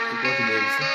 Xiqqootu deebise.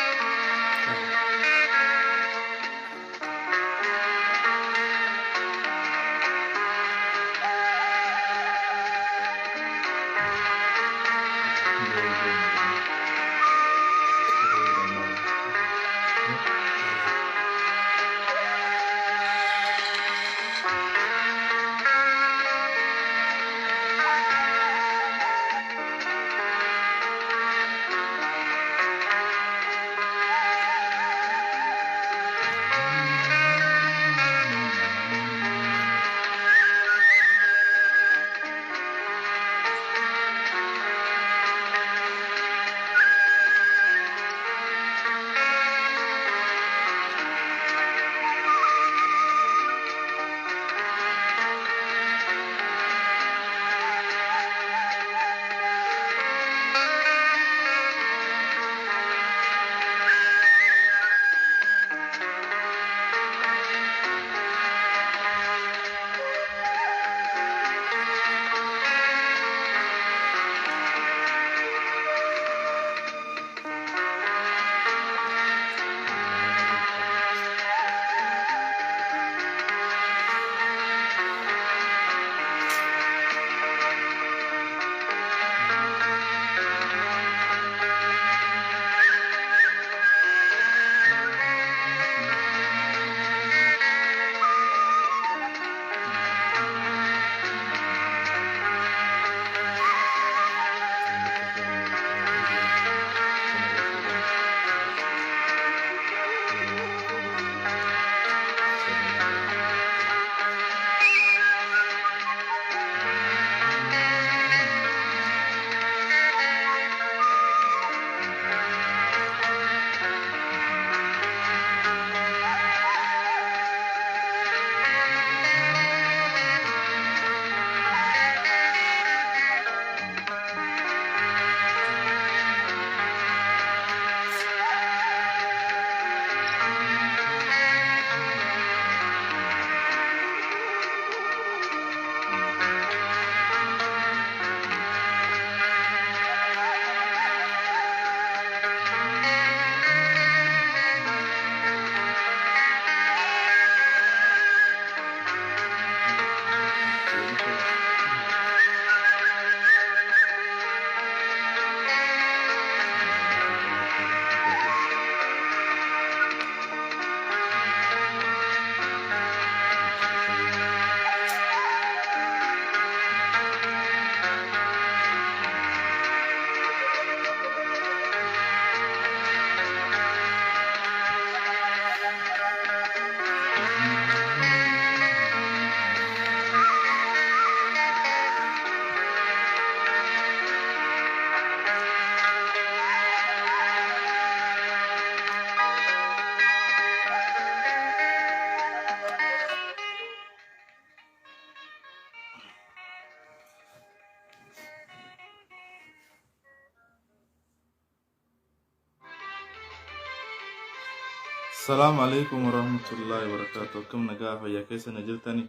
Salaamu alaikum warahmatullahi wabarakatuh. Akkam nagaa fayyaa keessa na jirtani?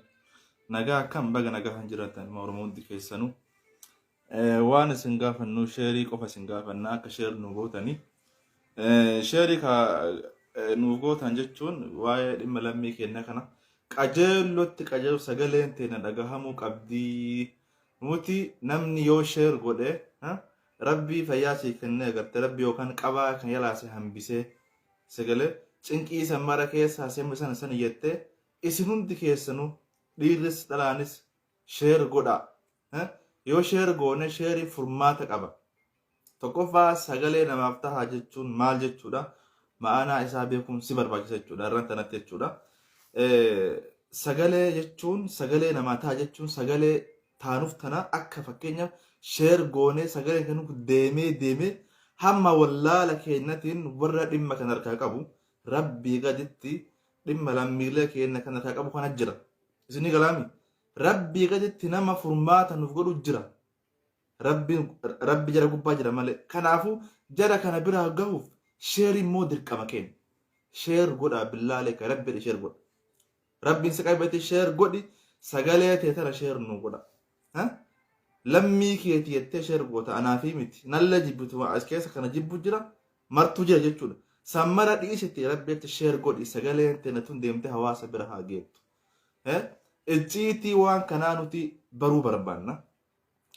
Nagaa akkam baga nagaa kan jiraatan ilma Oromoo hundi keessanuu. Waan isin gaafannu sheerii qofa isin gaafanna akka sheer nu gootani. Sheerii ka nu gootan jechuun waa'ee dhimma lammii keenya kana qajeellotti qajeelu sagaleen teenya dhagahamuu qabdii. Nuti namni yoo sheer godhe rabbii fayyaa sii kennee agarte rabbi yookaan qabaa kan yalaa si hambisee sagalee cinqii san mara keessaa semma sana sana jettee isin hundi keessanuu dhiirris dhalaanis sheer godhaa. Yoo sheer goone sheerii furmaata qaba. Tokkoffaa sagalee namaaf tahaa jechuun maal jechuudha? Ma'anaa isaa beekuun si barbaachisa jechuudha. Irraan tanatti jechuudha. Sagalee jechuun sagalee namaa taha jechuun sagalee taanuuf tana akka fakkeenyaaf sheer goonee sagalee kennuuf deemee deemee hamma wallaala keenyatiin warra dhimma kan harkaa qabu rabbii gaditti dhimma lammiilee keenya kan harkaa qabu kana jira. Isinii galaami? Rabbii gaditti nama furmaata nuuf godhu jira. Rabbiin rabbi jara gubbaa jira malee. Kanaafuu jara kana biraa gahuuf sheer immoo dirqama keenya. Sheer godhaa billaa aleeka rabbi jedhi sheer godha. Rabbiin si qabate sheer godhi sagalee tee tana sheer nuu godha. Ha? Lammii keeti jettee share goota, anaafii miti. Nallee jibbitu, as keessa kana jibbu jira, martuu jira jechuudha. San mara dhiisiti rabbi jecha share godhi, sagaleen teenya tun deemtee hawaasa bira haa geettu. Icciitii waan kanaa nuti baruu barbaanna.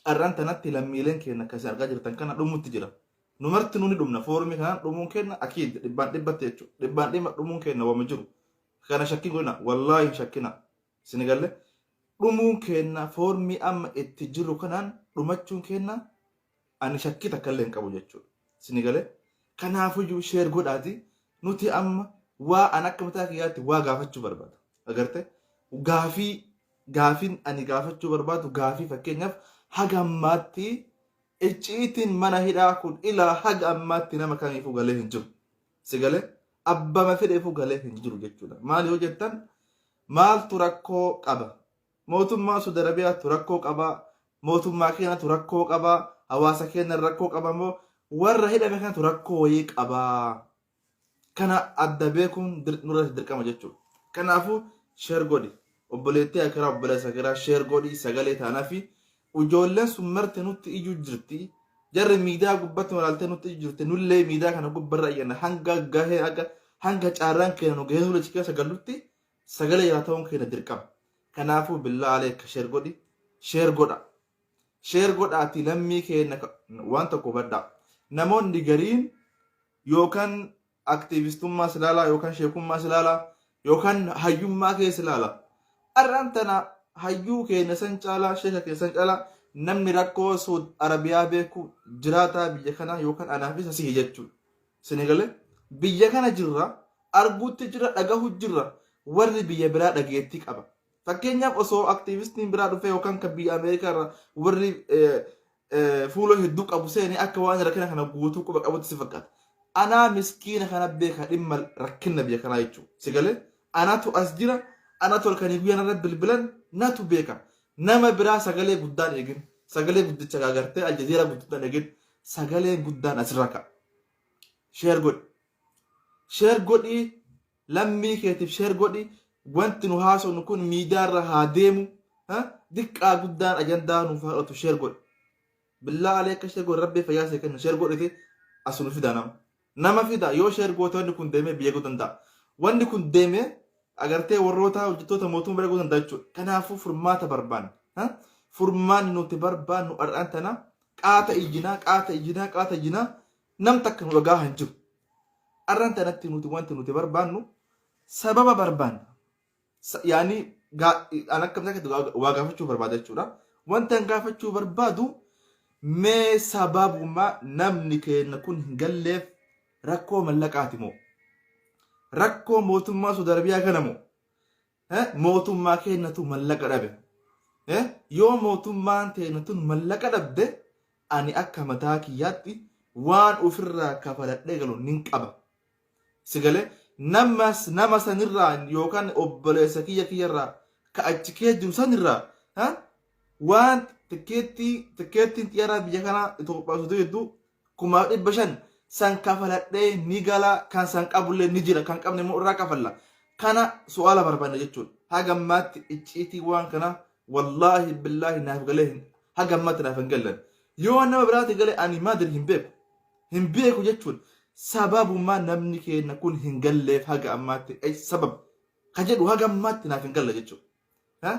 Har'aan tanatti lammiileen keenya akkasii argaa jirtan kana dhumutti jira. Nu marti nu ni dhumna, foormii kanaan dhumuun keenya akiid dhibbaan dhibbatti jechuudha. Dhibbaan dhibba dhumuun keenya wama jiru. Kana shakkii godhina, wallaahi hin shakkina. Isin galle, dhumuun keenya foormii amma itti jiru kanaan dhumachuun keenya ani shakkii takka illee hin qabu jechuudha. Isin galee, kanaafuyyuu share godhaati. Nuti amma waa an akka mataa kiyyaatti waa gaafachuu barbaada. Agarte, gaafii gaafiin ani gaafachuu barbaadu, gaafii fakkeenyaaf haga ammaatti icciitiin mana hidhaa kun ilaa haga ammaatti nama kamiifuu galee hin jiru. Si galee, abbama fedheefuu galee hin jiru jechuudha. Maal yoo jettan, maaltu rakkoo qaba? Mootummaa Saudi Arabiyaatu rakkoo qaba? Mootummaa keenyatu rakkoo qaba? Hawaasa keenya rakkoo qaba moo warra hidhame kanatu rakkoo wayii qaba? Kana adda beekuun nurratti dirqama jechuudha. Kanaafuu share godhi. Obboleettii akiraa, obboleessa akiraa, share godhi, sagalee taanaa fi ijoolleen sun marti nutti iyyuu jirti. Jarri miidiyaa gubbatti walaaltee nutti iyyuu jirti. Nullee miidiyaa kana gubbarra iyyanna, hanga gahee akka hanga caarraan keenya nu gahee nullee keessa gallutti sagalee yaa ta'uun keenya dirqama. Kanaafuu billaa aleekka share godhi. Share godha. Share godhaati lammii keenya waan tokko hubadhaa. Namoonni gariin yookaan aktiivistummaa si ilaalaa, yookaan sheekummaa si ilaalaa, yookaan hayyummaa kee si ilaala. Har'aan tana hayyuu keenya san caalaa, sheeka keenya san caalaa namni rakkoo Suud Arabiyaa beeku jiraataa biyya kanaa yookaan anaafis asii jechuudha. Sinigalee, biyya kana jirra, arguutti jirra, dhagahu jirra, warri biyya biraa dhageettii qaba. Fakkeenyaaf osoo aktiivistiin biraa dhufee yookaan kan biyya Ameerikaa irraa warri fuula hedduu qabu seenee akka waan rakkina kana guutuu quba qabutti si fakkaata. Anaa miskiina kana beeka dhimma rakkina biyya kanaa jechuudha. Si galee, anatu as jira, anatu halkanii guyyaa narra bilbilan natu beeka. Nama biraa sagalee guddaan eegin, sagalee guddicha gaagartee Aljazeeraa guddaan eegin, sagaleen guddaan asirra ka'a. Share godhi. Share godhi, lammii keetiif share godhi. Wanti nu haasofnu kun miidiyaarra haa deemu. Diqqaa guddaan ajandaa nuuf haadhatu, share godhi. Billaa alee akka share godhi, rabbii fayyaa see kenna, share godhite as nu fida nama. Nama fida, yoo share goote wanni kun deemee biyya gahuu danda'a. Wanni kun deemee agartee warroota hojjettoota mootummaa bira gahuu danda'a jechuudha. Kanaafuu furmaata barbaanna. Furmaanni nuti barbaannu har'aan tana qaata iyyinaa, qaata iyyinaa, qaata iyyinaa, nam takka nu dhagaa hin jiru. Har'aan tanatti nuti wanti nuti barbaannu sababa barbaanna. Yaani an akka mataa waa gaafachuu barbaada jechuudha. Wanta an gaafachuu barbaadu, mee sababuma namni keenya kun hin galleef rakkoo mallaqaati moo? Rakkoo mootummaa Saudi Arabiyaa kana moo? Mootummaa keenyatu mallaqa dhabe? Yoo mootummaan teenya tun mallaqa dhabde, ani akka mataa kiyyaatti waan ofirraa kafaladhee galu nin qaba. Si galee, nama sanirraa yookaan obboleessa kiyya kiyyarraa ka achi kee jiru sanirraa waan tikkeettiin xiyyaaraa biyya kanaa Itoophiyaa osoo hedduu 5,500 san kafaladhee ni gala. Kan san qabullee ni jira, kan qabne immoo irraa kafalla. Kana su'aala barbaanna jechuudha. Haga ammaatti icciitii waan kana wallaahi billaahi naaf galee haga ammaatti naaf hin gallan. Yoo nama biraati gale ani maadir hin beeku. Hin beeku jechuudha. Sababuma namni keenya kun hin galleef haga ammaatti sabab ka jedhu haga ammaatti naaf hin galle jechuudha.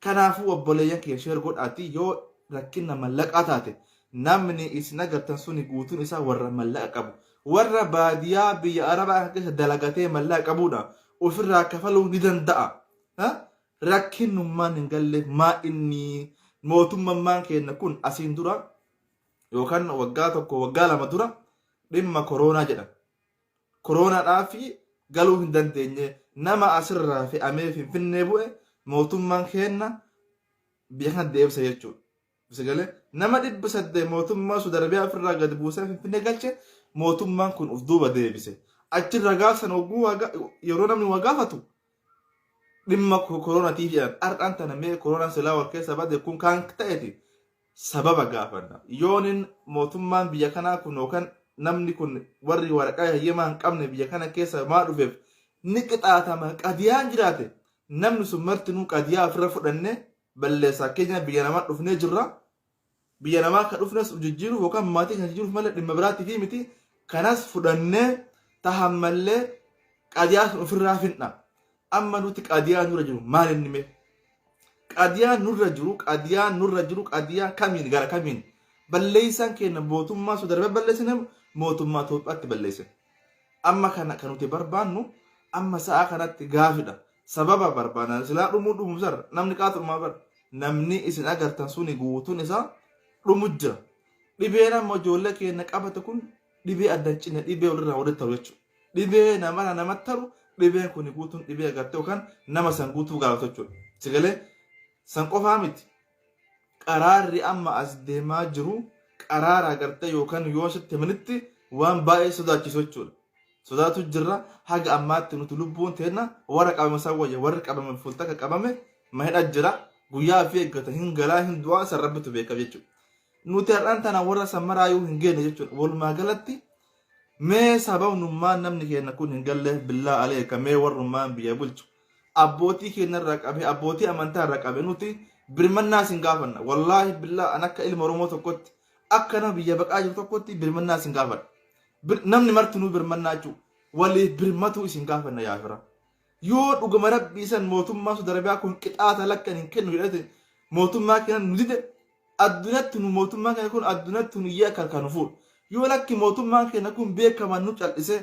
Kanaafuu obboleeyyan kiyya, share godhaati. Yoo rakkina mallaqaa taate, namni isin agartan suni guutuun isaa warra mallaqa qabu. Warra baadiyaa biyya Arabaa kana keessa dalagatee mallaqa qabudha. Ofirraa kafaluu ni danda'a. Rakkinummaan hin galleef maa inni mootummaan keenya kun asiin dura yookaan waggaa 1, waggaa 2 dura dhimma koroonaa jedhan. Koroonaadhaa fi galuu hin dandeenye, nama asirraa fe'amee Finfinnee bu'e mootummaan keenya biyya kana deebisa jechuudha. Sagalee nama 800 mootummaa Saudi Arabiyaa ofirraa gadi buusee Finfinnee galche mootummaan kun of duuba deebise. Achirra gaafsan hogguu yeroo namni waa gaafatu dhimma koroonaatiif jedhan. Har'aan tana mee kooroonaan silaa wal keessa bade kun kan ta'eeti sababa gaafanna. Yoonin mootummaan biyya kanaa kun yookaan namni kun warri waraqaa hayyamaa hin qabne biyya kana keessa maa dhufeef ni qixaatama qadiyaan jiraate, namni sun martinuu qadiyaa ofirra fudhanne balleessaa keenya biyya namaa dhufnee jirra. Biyya namaa akka dhufnes of jijjiiruuf yookaan maatii keenya jijjiiruuf malee dhimma biraatiif miti. Kanas fudhannee tahammallee qadiyaa sun ofirraa finna. Amma nuti qadiyaa nurra jiru maal inni mee? Qadiyaan nurra jiru, qadiyaan nurra jiru, qadiyaa kamiin gara kamiin? Balleessaan keenya mootummaa Saudi Arabiyaa balleessine, mootummaa Itoophiyaatti balleessine. Amma kana kan nuti barbaannu amma sa'a kanatti gaafidha. Sababa barbaanna. Silaa dhumuu dhumu sar namni qaatu dhumaa bar. Namni isin agartan suni guutuun isaa dhumu jira. Dhibeen amma ijoollee keenya qabate kun dhibee adda hin cinne, dhibee walirraa walitti taru jechuudha. Dhibee namarraa namatti taru, dhibeen kun guutuun dhibee agartee yookaan nama san guutuu gaafatu jechuudha. Sigalee san qofaa miti. Qaraarri amma as deemaa jiru qaraara agartee yookaan yoo sitti himanitti waan baay'ee sodaachisu jechuudha. Sodaatu jirra. Haga ammaatti nuti lubbuun teenna warra qabame san wayya. Warri qabame fuultaka qabame mahidha jira, guyyaa fi eeggata, hin galaa hin du'aa, san rabbitu beeka jechuudha. Nuti har'aan tana warra san maraayyuu hin geenne jechuudha. Walumaa galatti mee sababnummaan namni keenya kun hin galleef, billaa aleeka, mee warrummaan biyya bulchu, abbootii keenya irraa qabee abbootii amantaa irraa qabee, nuti birmannaa isin gaafanna. Wallaahi billaa, an akka ilma Oromoo tokkotti, akka nama biyya baqaa jiru tokkotti birmannaa isin gaafadha. Namni martinuu birmannaa jechuudha. Waliif birmatuu isin gaafanna yaa fira. Yoo dhuguma rabbii san mootummaa Saudi Arabiyaa kun qixaata lakkan hin kennu jedhate, mootummaa keenya nu dide, addunyaatti nu mootummaan keenya kun addunyaatti nu iyyee akka kan fuudhu. Yoo lakki mootummaan keenya kun beekaman nu cal'ise,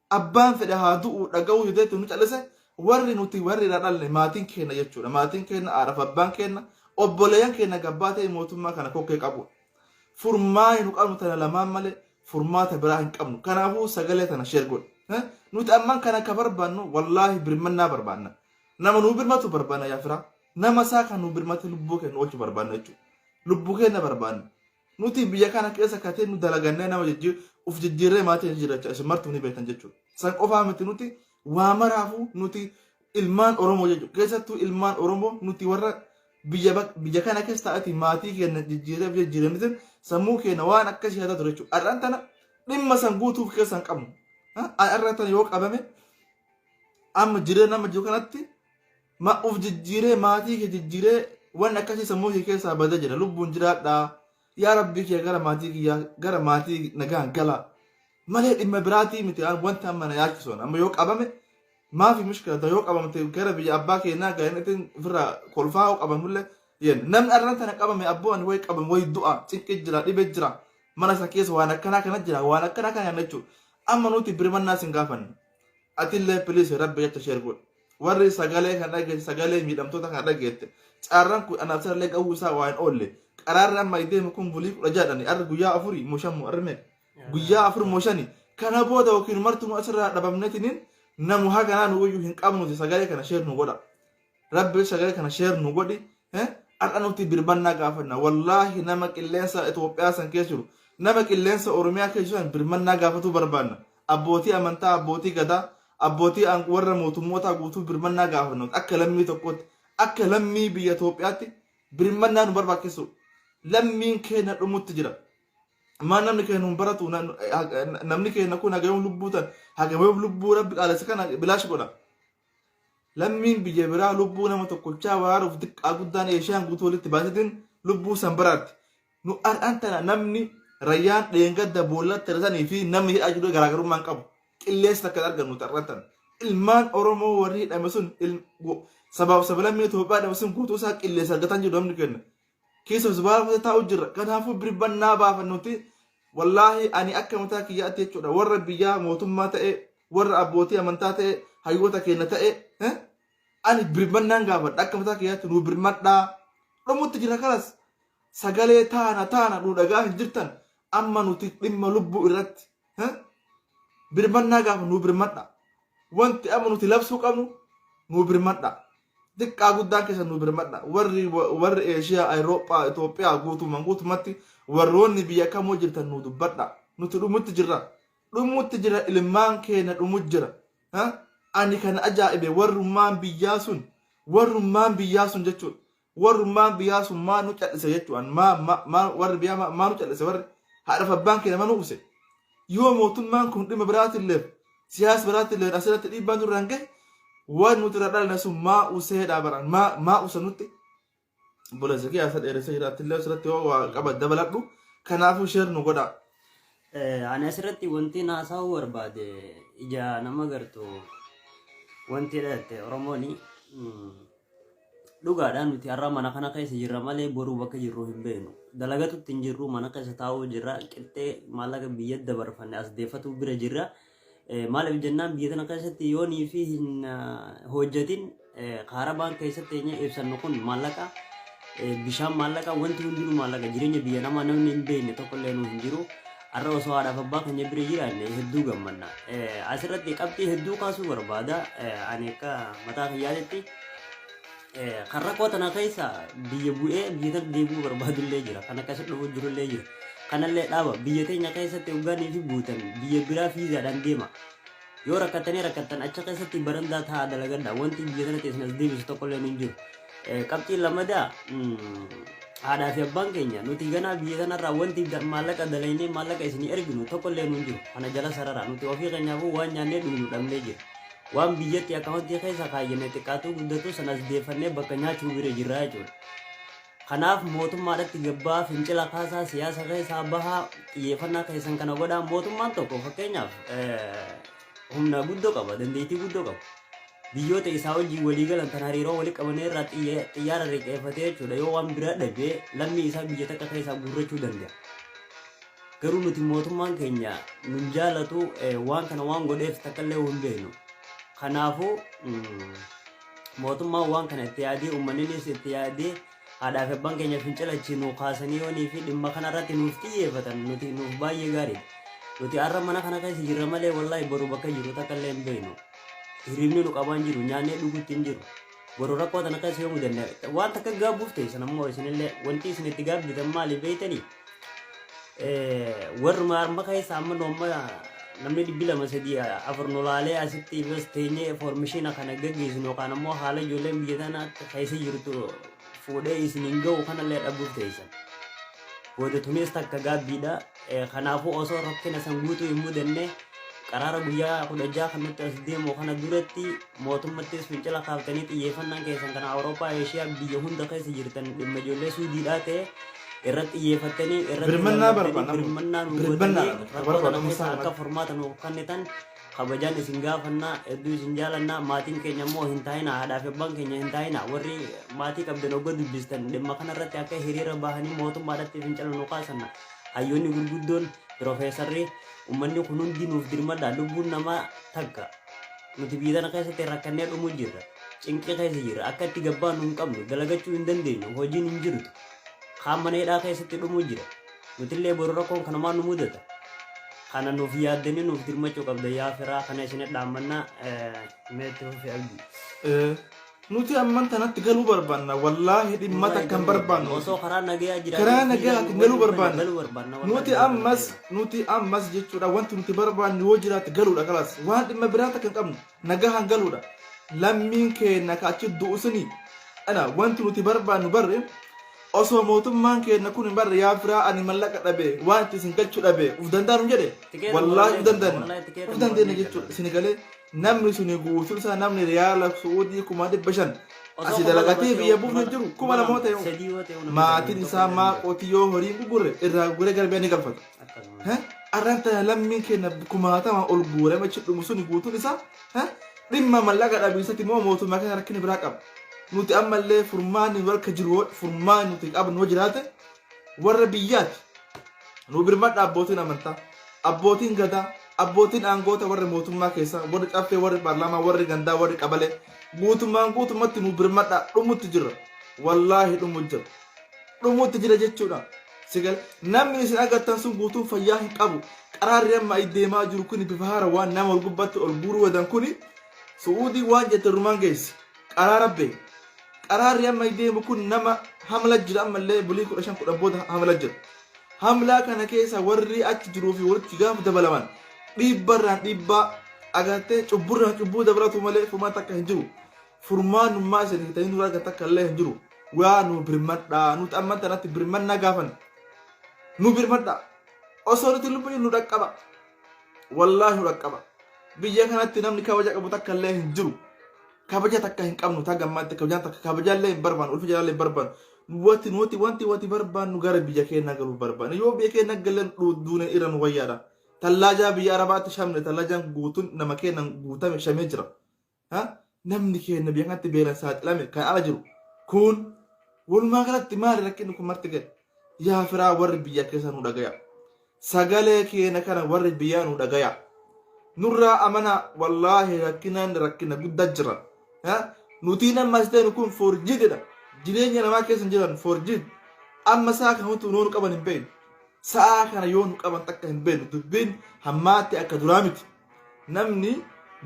abbaan fedhe haa du'u dhaga'uu dideetti nu cal'ise, warri nuti warri irraa dhalle maatiin keenya jechuudha. Maatiin keenya, haadhaaf abbaan keenya, obboleeyyan keenya gabbaa ta'e mootummaa kana kokkee qabu. Furmaani nu qabnu tana lamaan malee furmaata biraa hin qabnu. Kanaafuu sagalee tana share godhi. Nuti ammaan kana ka barbaannu wallaahi birmannaa barbaanna. Nama nuu birmatu barbaanna yaa firaa. Nama isaa kan nuu birmate lubbuu keenya oolchu barbaanna jechuudha. Lubbuu keenya barbaanna. Nuti biyya kana keessa katee nu dalagannee nama uf jijjiirree maatii jijjiirrachaa isin martuu ni beektan jechuudha. San qofaa miti, nuti waa maraafuu nuti ilmaan Oromoo jechuudha. Keessattuu ilmaan Oromoo nuti warra biyya kana keessa taa'ati maatii keenya jijjiirree of jijjiiraniitiin sammuu keenya waan akkasii haa ture jechuudha. Har'aan tana dhimma san guutuuf keessa hin qabnu. Har'aan tana yoo qabame amma jireenya nama jiru kanatti ma uf jijjiiree maatii kee jijjiiree waan akkasii sammuu kee keessaa badee jira. Lubbuun jiraadhaa, yaa rabbii kee, gara maatii kiyyaa, gara maatii nagaan galaa malee dhimma biraatii miti. Wanta amma na yaachisu amma yoo qabame maafi mushkilata, yoo qabamte gara biyya abbaa keenyaa galaniitiin ofirraa kolfaa yoo qabamullee yen namni arran tana qabame abboo ani wayi qabame wayi du'a, cinqi jira, dhibe jira, mana isa keessa waan akkanaa kana jira, waan akkanaa kana jechuudha. Amma nuti birmannaa sin gaafanne. Atillee please rabbi jecha share godhi. Warri sagalee kan dhageesse, sagalee miidhamtoota kan dhageette, carraan kun anaaf sirallee gahuu isaa waa hin oolle. Qaraarri amma deemu kun bulii 16dhani, arri guyyaa afurii moo shan moo arri meeqa? Guyyaa 4 moo shani. Kana booda yookiin martuu asirraa dhabamneetiniin namu haganaa nu iyyuu hin qabnuti, sagalee kana share nu godha. Rabbi sagalee kana share nu godhi. Har'a nuti birmannaa gaafanna. Wallaahi nama qilleensa Itoophiyaa san keessa jiru, nama qilleensa Oromiyaa keessa jiru san birmannaa gaafatuu barbaanna. Abbootii amantaa, abbootii gadaa, abbootii warra mootummootaa guutuu birmannaa gaafanna. Akka lammii tokkootti, akka lammii biyya Itoophiyaatti birmannaa nu barbaachisu. Lammiin keenya dhumutti jira. Maan namni keenya hin baratu, namni keenya kun hagayoom lubbuu tan, hagayoom lubbuu rabbi qaalessa kana bilaash godha. Lammiin biyya biraa lubbuu nama tokkochaa baraaruuf xiqqaa guddaan Eeshiyaan guutuu walitti baasetiin lubbuu san baraarti. Nu har'aan tana namni rayyaan dheengadda boollatti hir'isanii fi namni hidhaa jiru garaagarummaa hin qabu. Qilleensa takka hin argannu har'aan tana. Ilmaan Oromoo warri hidhame sun sabaaf sablammii Itoophiyaa hidhame sun guutuu isaa qilleensa argataa jiru namni kenna. Keessa baafate taa'u jirra. Kanaafuu birbannaa baafannuti wallaahi ani akka mataa kiyyaatti jechuudha, warra biyyaa mootummaa ta'e, warra abbootii amantaa ta'e, hayyoota keenya ta'e, ani birmannaan gaafadha. Akka mataa kiyyaatti nuu birmadhaa, dhumutti jira. Kanas sagalee taana taana nu dhagaa hin jirtan. Amma nuti dhimma lubbuu irratti birmannaa gaafa nuu birmadha. Wanti amma nuti labsuu qabnu, nuu birmadha, xiqqaa guddaan keessa nuu birmadha. Warri Eeshiyaa, Awurooppaa, Itoophiyaa guutummaan guutumatti, warroonni biyya kamuu jirtan nuu dubbadha. Nuti dhumutti jirra, dhumutti jira, ilmaan keenya dhumu jira. Ani kan ajaa'ibe warrummaan biyyaa sun, warrummaan biyyaa sun jechuudha, warrummaan biyyaa sun maa nu cal'ise jechuudha. Maa maa warri biyyaa maa nu cal'ise? Warri haadhaaf abbaan keenya maa nu use? Yoo mootummaan kun dhimma biraatillee siyaasa biraatillee asirratti dhiibbaan nurraan gahe, waan nuti irraa dhalanne sun maa useedha baran, maa maa usa nutti? Obboleessa kiyya asa dheeressee jira atillee asirratti yoo waa qaba dabaladhu. Kanaafuu share nu godhaa. Ani asirratti wanti haasa'uu barbaade ija nama gartu wanti dhalatte Oromooni dhugaadhaan nuti har'a mana kana keessa jirra malee boruu bakka jirru hin beeknu. Dalagatutti hin jirru, mana keessa taa'uu jirra, qixxee maallaqa biyya dabarfanne as deeffatuu bira jirra. Maaliif jennaan biyya tana keessatti yoonii fi hin hojjetin kaarabaan keessatti eenyu ibsannu kun maallaqa, bishaan maallaqa, wanti hundinuu maallaqa. Jireenya biyya namaa namni hin beekne tokkollee nu hin jiru. Har'a osoo haadhaaf abbaa keenya bira jiraanne hedduu gammanna. Asirratti qabxii hedduu kaasuu barbaada. Ani akka mataa kiyyaatitti kan rakkoo tana keessa biyya bu'ee biyya tana deebi'uu barbaadullee jira. Kan akkasi dhufuu jirullee jira. Kanallee dhaaba biyya teenya keessatti hoggaanii fi buutan biyya biraa fiizaadhaan deema. Yoo rakkattanii rakkattan achi keessatti barandaa taa'aa dalagadha. Wanti biyya tanatti isin as deebisu tokkollee hin jiru. Qabxiin lammadaa, haadhaa fi abbaan keenya nuti ganaa biyya tanarraa wanti maallaqa dalaynee maallaqa isinii erginu tokkollee hin jiru. Kana jala sarara nuti ofii keenyaafuu waan nyaannee dhugnu dhabnee jira. Waan biyyatti akkaawuntii keessa kaayyane xiqqaatuu guddatu sanas deeffannee bakka nyaachuu bira jirra jechuudha. Kanaaf mootummaadhatti gabbaa fincila kaasaa, siyaasa keessaa bahaa, xiyyeeffannaa keessan kana godhaa. Mootummaan tokko fakkeenyaaf humna guddoo qaba, dandeettii guddoo qaba. Biyyoota isaa wajjin walii galan tan hariiroo walii qaban irraa xiyyaara riqeeffatee jechuudha, yoo waan biraa dhabee lammii isaa biyya takka keessaa guurrachuu danda'a. Garuu nuti mootummaan keenya nun jaalatu, waan kana waan godheef takka illee hin beeknu. Kanaafuu mootummaan waan kana itti yaadee, uummanninis itti yaadee, haadhaa fi abbaan keenya fincila achi nu kaasanii yoonii fi dhimma kana irratti nuuf xiyyeeffatan nuti nuuf baay'ee gaariidha. Nuti har'a mana kana keessa jirra malee wallaahi boru bakka jiru takka illee hin beeknu. Hirribni nu qabaan jiru, nyaannee dhuguutti hin jiru. Boru rakkoo tana keessa yoo mudanne waan takka gaabbuuf ta'e sana immoo isinillee wanti isin itti gaabbitan maali beektanii? Warruma harma keessa amma nu amma namni 200, 3, 4 nu laalee asitti bas teenyee foormishiina kana gaggeessinu yookaan ammoo haala ijoolleen biyya tanaatti keessa jirtu fuudhee isin hin ga'u kanallee dhabuuf teessan. Booda tunis takka gaabbiidha. Kanaafuu osoo rakkina san guutuu hin mudanne qaraara guyyaa 16 kan nutti as deemu kana duratti mootummattis fincila kaaftanii xiyyeeffannaan keessan kana Awurooppaa, Eeshiyaa biyya hunda keessa jirtan dhimma ijoollee Suudiidhaa ta'e irratti xiyyeeffattanii irratti Birmannaa lallabdanii barbaanna. birmannaa nu Birmannaa gootanii rakkoo tana barbaanna keessa isaa akka furmaata nu kennitan kabajaan isin gaafannaa. Hedduu isin jaalannaa. Maatiin keenya immoo hin taa'ina, haadhaa fi abbaan keenya hin taa'ina. Warri maatii qabdan ogga dubbistan dhimma kanarratti akka hiriira bahanii mootummaadhatti fincila nu kaasanna. Hayyoonni gurguddoon, piroofeesarri, uummanni kun hundi nuuf dirmadha. Lubbuun namaa takka. Nuti biyya tana keessatti rakkannee dhumuu jirra, cinqii keessa jirra, akka itti gabbaanu hin qabnu, dalagachuu hin dandeenyu, hojiin hin jirtu. Kaan mana hidhaa keessatti dhumuu jira. Nutillee boru rakkoon kanumaan nu mudata. Kana nuuf yaaddanii nuuf dirmachuu qabda yaa firaa, kana isin dhaammannaa. Meetti fufi, Abdii. Nuti amman tanatti galuu barbaanna, wallaahi dhimma takka hin barbaannu. Osoo karaa nagayaa jiraatee Karaa nagayaatiin galuu barbaanna. Galuu barbaanna. Wallahi Nuti galuu ammas barbaanna. Nuti ammas jechuudha wanti nuti barbaannu yoo jiraate galuudha, kalaas waan dhimma biraa takka hin qabnu, nagahaan galuudha. Lammiin keenya ka achi du'u suni ana wanti nuti barbaannu barre osoo mootummaan keenya kun hin barre yaa firaa ani mallaqa dhabe, waan itti isin galchuu dhabe, uf danda'anu jedhe. Tikeeta wallaahi uf murannee dandanna. wallahi tikeeta Uf dandeenya murannee jechuudha. Isin galee namni suni guutuun isaa namni riyaala Su'uudii 500,000 Osoo asii 2,000 dalagatee ta'u, biyya buufne jiru 2,000 ta'e 3 yoo ta'e namni maatiin tokko isaa illee maa hin jiru. qotiyyoo horiin gugurre irraa guguree gara biyya ni galfata. Akkasuma. Heh? Arraan tana lammiin keenya kumaatama ol guurame achi dhumu suni guutuun isaa, heh? Dhimma mallaqa dhabiinsatti immoo mootummaa keessa rakkina biraa qaba. Nuti ammallee furmaanni nu harka jiru, furmaanni nuti qabnu yoo jiraate warra biyyaati. Nu birmadha abbootiin amantaa, abbootiin gadaa, abbootiin aangoota warra mootummaa keessaa, warri caffee, warri paarlaamaa, warri gandaa, warri qabalee guutummaan guutummatti nu birmadha, dhumutti jirra. Wallaahi dhumu jira. Dhumutti jira jechuudha. Sigal namni isin agartan sun guutuun fayyaa hin qabu. Qaraarri amma deemaa jiru kuni bifa haara waan nama ol gubbatti ol guuruu wadan kuni Su'uudii waan jette rumaan geessi. Qaraara bee. Qaraarri amma deemu kun nama hamla jira, ammallee bulii 15 10 booda hamla jira. Hamlaa kana keessa warri achi jiruu fi walitti gaafa dabalaman dhiibbarraan dhiibbaa agartee cubburraan cubbuu dabalatu malee furmaan takka hin jiru. Furmaanummaa isin hin ta'in dura takka illee hin jiru. Waa nu birmadhaa, nuti amma tanatti birmannaa gaafan nu birmadhaa. Osoo nuti lubbu nu dhaqqaba. Wallaahi nu dhaqqaba. Biyya kanatti namni kabaja qabu takka illee hin jiru. Kabaja takka hin qabnu, taga ammaatti kabajaan takka kabajaa illee hin barbaannu, ulfi jalaallee hin barbaannu. Wanti nuti wanti wanti barbaannu gara biyya keenyaa galuu barbaanna. Yoo biyya keenya galan duune irra nu wayyaadha. Tallaajaa biyya Arabaatti shamne, tallaajaan guutuun nama keenya guutame shamee jira. Namni keenya biyya kanatti beelaan saaxilame kan ala jiru. Kun walumaa galatti maali rakkinni kun marti gahe? Yaa firaa, warri biyya keessa nu dhagaya. Sagalee keenya kana warri biyyaa nu dhagaya. Nurraa amanaa, wallaahi rakkinaan rakkina guddaa jira. Nuti nama as ta'e kun forjididha. Jireenya namaa keessa hin jiran forjid. Amma sa'a kana wanti nu qaban hin beeknu. Sa'a kana yoo nu qaban takka hin beeknu. Dubbiin hammaatti akka duraa miti. Namni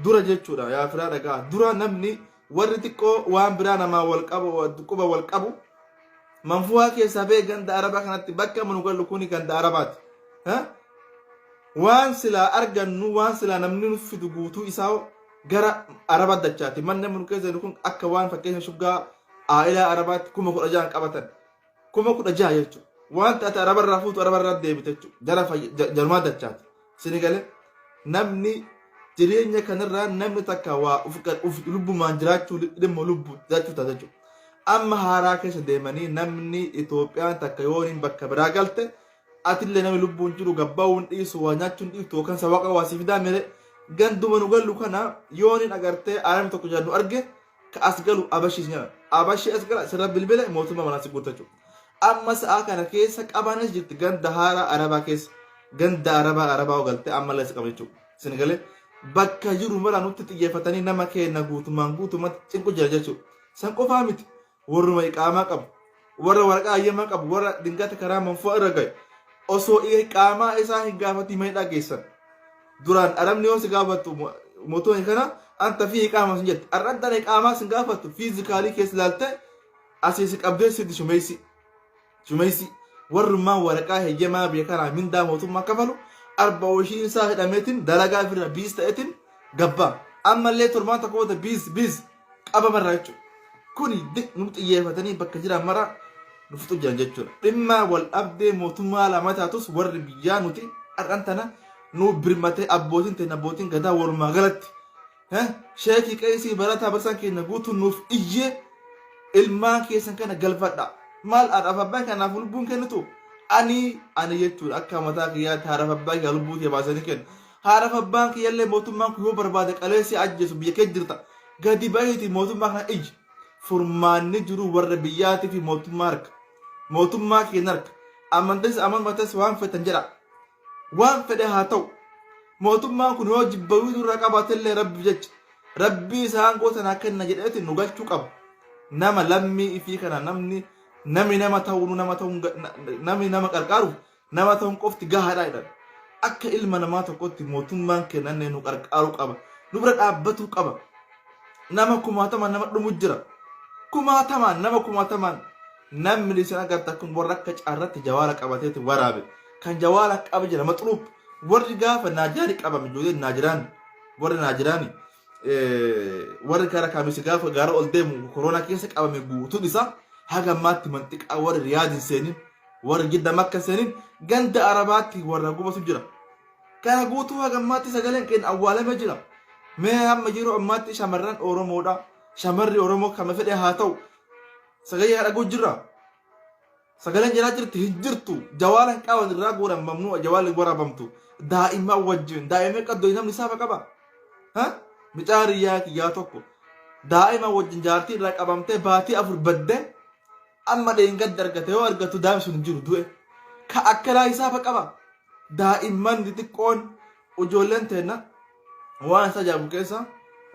dura jechuudha, yaa firaa dhagaa, dura namni warri xiqqoo waan biraa namaa wal qabu, quba wal qabu, manfu'aa keessaa ba'e ganda Arabaa kanatti bakka nu gallu kuni ganda Arabaati. Waan silaa argannu, waan silaa namni nu fidu guutuu isaa gara Araba dachaati. Manni nu keessa jiru kun akka waan fakkeenya shuggaa aa'ilaa Arabaatti 16,000 qabatan. 16,000 jechuudha. Wanta ati Arabarraa fuutu Arabarraa deebite jechuudha. Jara jarumaa dachaati. Sini galee namni jireenya kanarraa namni takka waa uf lubbumaan jiraachuu, dhimma lubbuu jiraachuu taate jechuudha. Amma haaraa keessa deemanii namni Itoophiyaan takka yooniin bakka biraa galte, atillee namni lubbuun jiru gabbaa'uun dhiisu, waa nyaachuun dhiiftu, yookaan sawaqa waa si fidaa mere. Ganduma nu gallu kana yooniin agartee arabni tokko jedhan nu arge ka as galu abashii nyaata. Abashii as gala sirra bilbila mootummaa manaa si guuttachuu. Amma sa'a kana keessa qabaanis jirti ganda haaraa Arabaa keessa. Ganda Arabaa galtee ammallee si qaba jechuudha. Isin galee bakka jiru mara nutti xiyyeeffatanii nama keenya guutummaan guutummaatti cinqu jira jechuudha. San qofaa miti, warruma iqaamaa qabu, warra waraqaa ayyamaa qabu, warra dingata karaa manfoo irra gahe osoo iqaamaa isaa hin gaafatiin mana dhageessan. Duraan Arabni yoo si gaafattu mootummaa kana anta fi iqaamaa sin jetti. Har'aan tana iqaamaa sin gaafattu, physically keessa ilaaltee asii si qabdee sitti shumeessi. Shumeessi warrummaan waraqaa heeyyamaa biyya kanaa mindaa mootummaa kafalu arba hojii isaa hidhameetiin dalagaa ofirra biis ta'eetiin gabbaa. Ammallee torbaan tokko booda biis biis qabamarraa jechuudha. Kuni nu xiyyeeffatanii bakka jiran mara nu fixu jiran jechuudha. Dhimma wal dhabdee mootummaa lama taatus, warri biyyaa nuti har'an tana nu birmatee, abbootiin teenya, abbootiin gadaa, walumaa galatti sheekii, qeesii, barataa, barsiisaan keenya guutuun nuuf iyyee, ilmaan keessan kana galfadha. Maal haadhaaf abbaan kanaaf lubbuun kennitu? Ani jechuudha akka mataa kiyyaatti haadhaaf abbaa kiyyaa lubbuu kee baasanii kennu. Haadhaaf abbaan kiyyallee mootummaan kun yoo barbaade qaleessi ajjeesu, biyya kee jirta. Gadi bahiiti mootummaa kana iyyi. Furmaanni jiru warra biyyaatii fi mootummaa harka. Mootummaa keenya harka. Amantas amantas waan fetan jedha. Waan fedhe haa ta'u. Mootummaan kun yoo jibbawii nurraa qabaatellee rabbi jecha rabbii isaan gootan akka kenna jedheeti nu galchuu qaba. Nama lammii ifii kana namni namni nama ta'uu nama ta'uun namni nama qarqaaru nama ta'uun qofti gahaadha jedhan. Akka ilma namaa tokkotti mootummaan kennannee nu qarqaaruu qaba. Nu bira dhaabbatuu qaba. Nama kumaatamaan nama dhumu jira. Kumaatamaan, nama kumaatamaan namni isin agarta kun warra akka caarratti jawaala qabateeti waraabe. Kan jawaala qabe jira maxluub. Warri gaafa Naajaari qabame, ijoolleen Naajiraan, warri Naajiraani, warri gara kaamisi gaafa gaara ol deemu koronaa keessa qabame guutuun isaa haga ammaatti manxiqaa warri Riyaad hin seenin, warri Jidda Makka hin seenin, ganda Arabaatti warra gubatu jira. Kana guutuu haga ammaatti sagaleen keenya awwaalame jira. Mee hamma yeroo ammaatti shamarran Oromoodha. Shamarri Oromoo kama fedhe haa ta'u sagalee dhaguu jirra. Sagaleen jiraa jirti hin jirtu. Jawaala hin qaban irraa guuran, mamnuu jawaalli waraabamtu. Daa'imman wajjin daa'imman qaddoo namni saafa qaba. Ha? Micaa riyyaa kiyyaa tokko daa'ima wajjin jaartii irraa qabamtee baatii 4 badde, amma dheengadda argate. Yoo argatu daa'imni sun hin jiru, du'e. Ka akkanaa hisaafa qaba. Daa'imman xixiqqoon, ijoolleen teenna, waan isa ajaa'ibu keessa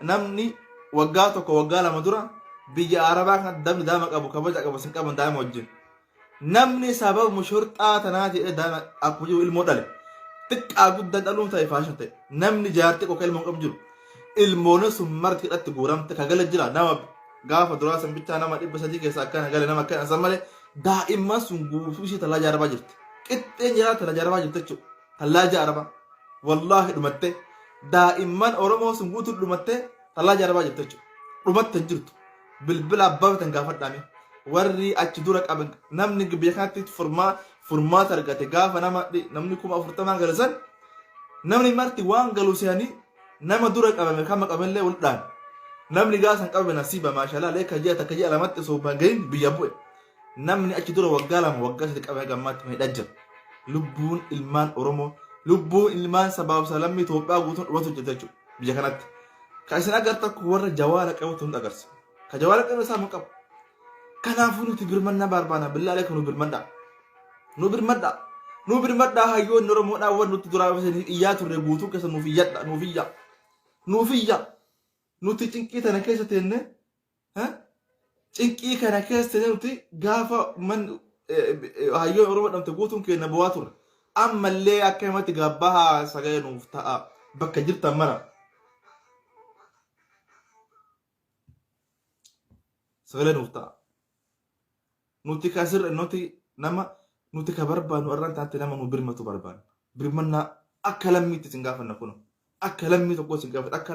namni waggaa 1, waggaa 2 dura biyya Arabaa kanatti namni daa'ima qabu kabaja qabu sin qaban daa'ima wajjin. Namni sababa shorxaa tanaa jedhee daa'ima akkuma jiru ilmoo dhale. Xiqqaa guddaan dhaluun ta'e fashion ta'e. Namni jaartii qofa ilmoo qabu jiru. Ilmoon sun marti hidhatti guuramte ka gala jira nama gaafa duraa san bichaa nama 300 keessa akkana gale, nama akkana san malee daa'imman sun guutuu ishee tallaa jaarabaa jirti. Qixxeen jiraa tallaa jaarabaa jirti jechuudha. Tallaa jaarabaa. Wallaahi dhumattee daa'imman Oromoo sun guutuu dhumattee tallaa jaarabaa jirti jechuudha. Dhumatte hin jirtu. Bilbila abbaa bitan gaafadhaame. Warri achi dura qaban namni biyya kanatti furmaata argate gaafa nama namni 40,000 galasan namni marti waan galu se'anii nama dura qabame kama qaballee wal dhaan. Namni gaafa san qabame nasiiba maashalaa leeka ji'a takka ji'a lamatti osoo hin gahin biyya bu'e. Namni achi dura waggaa 2 waggaa 3 qabee haga ammaatti miidhaa jira. Lubbuun ilmaan Oromoo, lubbuun ilmaan sabaaf sablammii Itoophiyaa guutuun dhumatu jirti jechuudha biyya kanatti. Kan isin agartan kun warra jawaala qabutu nu agarsiisa. Ka jawaala qabu isaa qabu. Kanaafuu nuti birmannaa barbaanna. Billaa aleekum nu birmadhaa. Nu birmadhaa. Nu birmadhaa hayyoonni Oromoodhaa warri nutti duraa isin iyyaa turre guutuu keessa nuuf iyyadha nuuf iyyaa. Nuuf iyyaa. Nuti cinqii tana keessa teenne cinqii kana keessa teenne nuti gaafa man hayyoon Oromoo dhamte guutuun keenya bu'aa turre. Ammallee akka himatti gabbahaa sagalee nuuf ta'a bakka jirtan mara. Sagalee nuuf ta'a. Nuti ka sirra nuti nama nuti ka barbaannu irraan taate nama nu birmatu barbaanna. Birmannaa akka lammiitti isin gaafanna kun. Akka lammii tokko isin gaafanna. Akka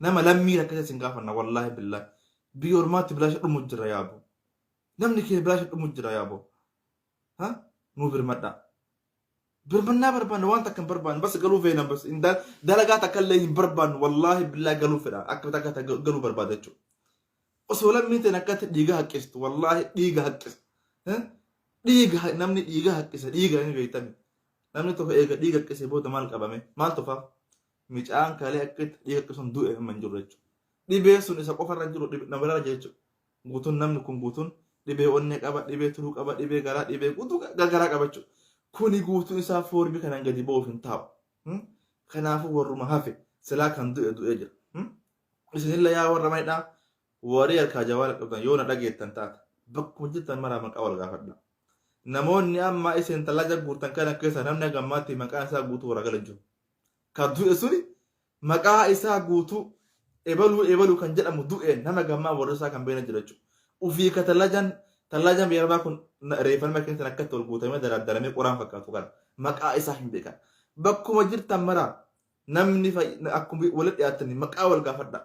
nama lammii rakkate isin gaafanna wallaahi billaahi. Biyya ormaatti bilaasha dhumu jira yaabo. Namni kee bilaasha dhumu jira yaabo. Ha? Nu birmadhaa. Birmannaa barbaanna waan takka hin barbaannu bas galuu feena bas dalagaa takka illee hin barbaannu wallaahi billaahi galuu fedha akka takka galuu barbaada jechuudha. Osoo lammiin ta'in akkatti dhiiga haqqistu wallaahi dhiiga haqqisa. Dhiiga namni dhiiga haqqisa dhiiga hin beektani. Namni tokko eega dhiiga haqqise booda maal qabame maal tufaaf micaan kalee akkatti dhiiga haqqisuun du'e amma hin jiru jechuudha. Dhibeen sun isa qofarra hin jiru nama biraarra jira jechuudha. Guutuun namni kun guutuun dhibee onnee qaba, dhibee tiruu qaba, dhibee garaa, dhibee guutuu gargaraa qaba jechuudha. Kuni guutuun isaa foormii kanaan gadi ba'uuf hin taa'u. Kanaafuu warruma hafe silaa kan du'e du'ee jira. Isinillee yaa warra maydhaa warri harkaa jawaala qabdan yoo na dhageettan taate bakkuma jirtan maraa maqaa wal gaafadha. Namoonni amma isin talaja guurtan kana keessa namni haga ammaatti maqaan isaa guutuu warra gala jiru. Ka du'e suni maqaa isaa guutuu ebaluu ebaluu kan jedhamu du'e nama gammaa warri isaa kan beena jira jechuudha. Ufii ka talajan talajan biyya arabaa kun reeffa nama keessan akkatti ol guutamee daraaddaramee qoraan fakkaatu kana maqaa isaa hin beekan. Bakkuma jirtan maraa Namni akkuma walitti dhiyaattanii maqaa wal gaafadhaa.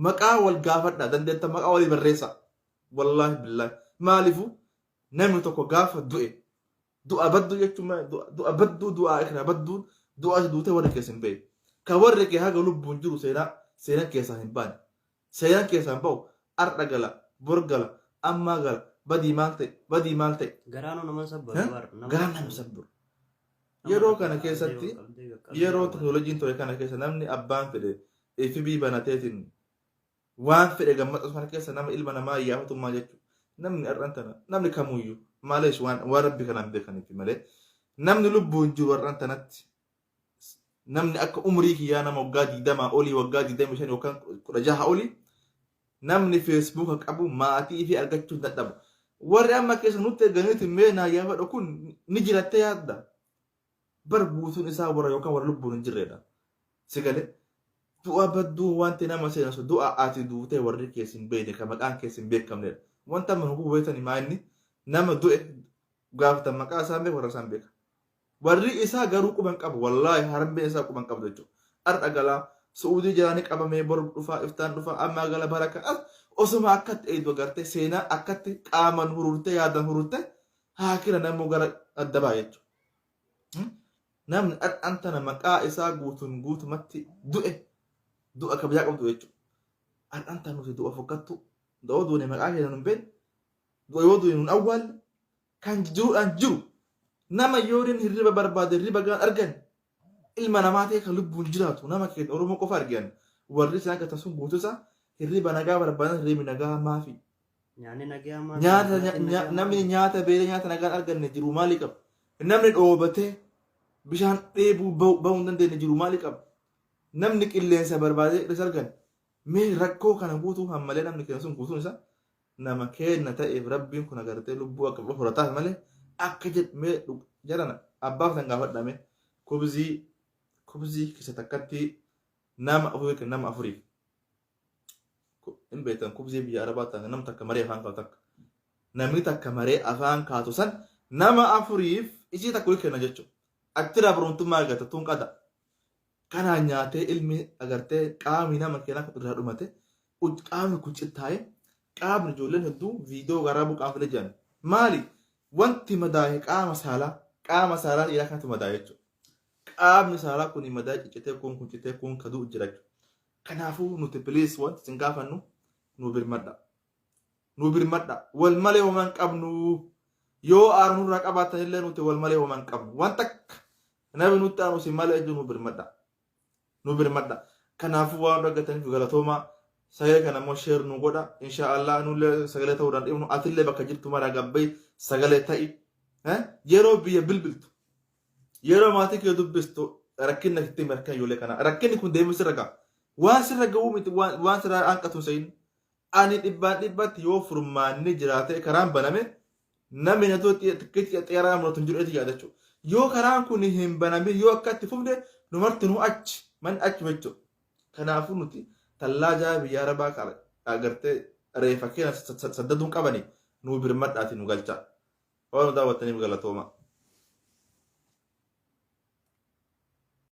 Maqaa wal gaafadhaa dandeettan maqaa walii barreessaa. Wallaahi billaahi. Maaliifuu namni tokko gaafa du'e du'a badduu jechuun maali? Du'a badduu du'a akiraa badduun du'a ati duutee warri keessa hin beekne. Ka warri kee haga lubbuun jiru seenaa seenan keessaa hin baane. Seenan keessaa hin ba'u har'a gala bor gala ammaa gala badii maal ta'e badii maal ta'e. Garaanuu nama sabbaru bar. Garaan nama sabbaru. Yeroo kana keessatti yeroo teknooloojiin ture kana keessa namni abbaan fedhe FB banateetiin waan fedhe gammaxxasu kana keessa nama ilma namaa iyyaafatummaa jechuudha. Namni har'an tana namni kamuyyuu maaleesh waan waan rabbi kanaan beekaniif malee namni lubbuun jiru har'an tanatti namni akka umrii kiyyaa nama waggaa 20 olii waggaa 25 yookaan 16 olii namni feesbuuka qabu maatii fi argachuu hin dadhabu. Warri amma keessa nutti erganiiti mee naa yaafadhu kun ni jirattee yaadda. Bar guutuun isaa warra yookaan warra lubbuun hin jirredha. Si galee du'a badduu wanti nama seenasu du'a ati duutee warri keessa hin beekne kan maqaan keessa hin beekamnedha. Wanta amma nu hubatani maa inni nama du'e gaafatan maqaa isaan beeku warra isaan beeka. Warri isaa garuu quba hin qabu. Wallaahi harmeen isaa quba hin qabdu jechuudha. Har'a galaa Su'uudii jiraa ni qabamee bor dhufaa iftaan dhufaa ammaa gala baraka as osuma akkatti eeydu agartee seenaa akkatti qaaman hururtee yaadan hururtee haakira namuu gara adda ba'a jechuudha. Namni har'aan tana maqaa isaa guutuun guutumatti du'e du'a kabajaa qabdu jechuudha. Har'aan tana nuti du'a fokkattu du'a duune maqaa keenya nun beekne du'a yoo duune nun awwaalle kan jiruudhaan jiru nama yoo inni hirriba barbaade hirriba gaan argan ilma namaa ta'e kan lubbuun jiraatu nama keenya Oromoo qofa argan warri isaan gatan sun guutuu isaa hirriba nagaa barbaadan hirribni nagaa maafi Nyaanni nagaa maafi? Nyaata Dhugaatiin nagaa namni maafi? nyaata beela nyaata nagaan arganne jiru maalii qaba namni dhoobatee bishaan dheebuu bahuu hin dandeenye jiru maalii qaba namni qilleensa barbaadee qilleensa argan mee rakkoo kana guutuu hammalee namni keenya sun guutuun isaa nama keenna ta'eef rabbiin kun agartee lubbuu akka horataaf malee akka jedhamee jarana abbaaf tan gaafadhame kubzii kubzii keessa takkatti nama afurii nama afuriif hin beektan kubzii biyya arabaa ta'an nam takka maree afaan kaatu takka namni takka maree afaan kaatu san nama afuriif isii takka wal kenna jechuudha achirraa barumtummaa argata tun qada Kanaan nyaatee ilmi agartee qaamni nama keenyaa kun irraa dhumate qaamni kun cittaa'e qaamni ijoolleen hedduu viidiyoo garaa buqaan fide jedhan. Maali? Wanti madaahe qaama saalaa qaama saalaa dhiiraa kanatu madaahe jechuudha. Qaamni saalaa kun madaa'e ciccitee kun kun cittee kun kaduu jira jechuudha. Kanaafuu nuti please wanti isin gaafannu nu birmadha. Nu birmadha. Wal malee homaa hin qabnu. Yoo aara nurraa qabaattan illee nuti wal malee homaa hin qabnu. Waan takka namni nutti aanu isin malee ejju nu birmadha. Nu birmadha. Kanaafuu waan argataniif galatoomaa. Sagalee kana immoo share nu godha. Insha Allah nullee sagalee ta'uu dandeenyu. Atillee bakka jirtu maraa gabbayi sagalee ta'i. Yeroo biyya bilbiltu, yeroo maatii kee dubbistu, rakkinna itti himi, rakkina ijoollee kanaa. Rakkinni kun deemee sirra ga'a. Waan sirra ga'uu miti, waan sirra hanqatu hin se'in. Ani dhibbaan dhibbatti yoo furmaanni jiraate, karaan baname, namni na tikkeetii xiyyaraa muratu hin jiru eeti yaada jechuudha. Yoo karaan kun hin banamin, yoo akka itti fufne, nu martinuu achi manni achi jechuudha. Kanaafuu nuti tallaajaa biyya Arabaa agartee reefa keenya saddaduun qabani, nuu birmadhaati nu galchaa. Waan nu daawwattaniif galatooma.